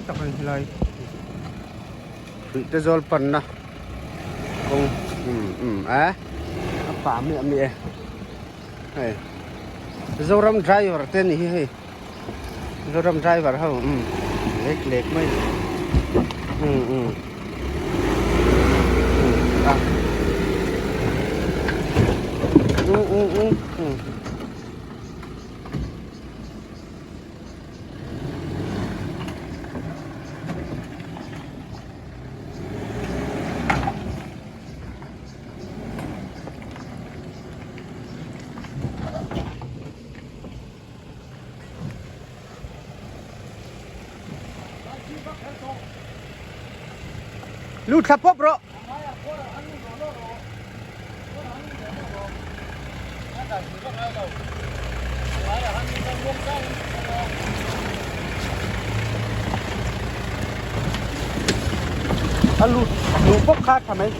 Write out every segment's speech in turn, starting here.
tak a ni helai hruih te zawl panna kawng umm umm a a pah miah miah e hei Zoram driver te a ni hi hei Zoram driver ho umm lek lek mai umm umm umm a umm umm umm umm. Lu thla pawp rawh. A lut luh bawk kha a tha mai.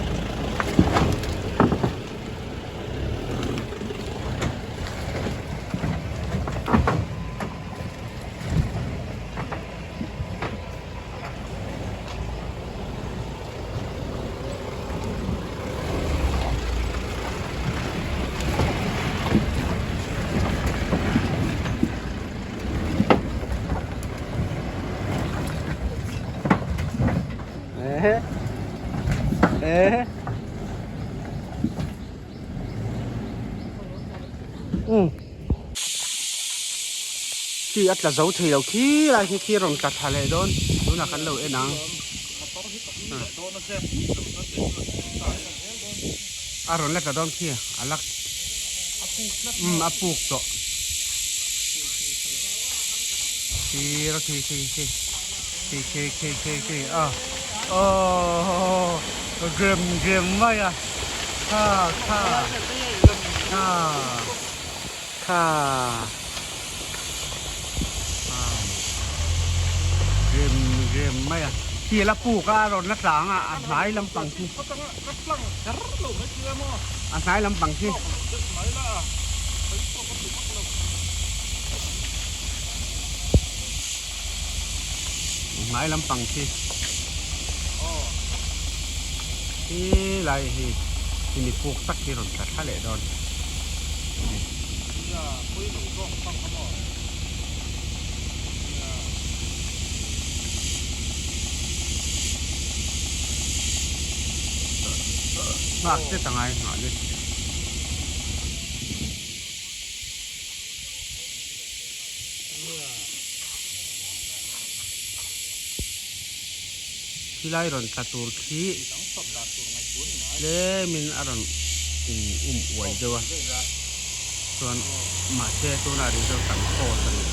Khi a tla zo thei lo khi lai khi khi rawn tla thla leh dawn tunah kan lo en ang a rawn la tla dawn khi a lak umm a puk tawh thir khi khi khi khi khi khi khi khi a aww grem grem mai a kha kha kha kha. Rem rem mai a khi la puk a rawn la tlang a a hnai lampang khi a hnai lampang khi hnai lampang khi khi lai hi khi mi puk tak hi rawn tla thla leh dawn. Nghak te ta ngai nghah le. Khilai rawn tla tur khi tlemin a rawn in um uai deuh a chuan mahse tunah result an post a ni.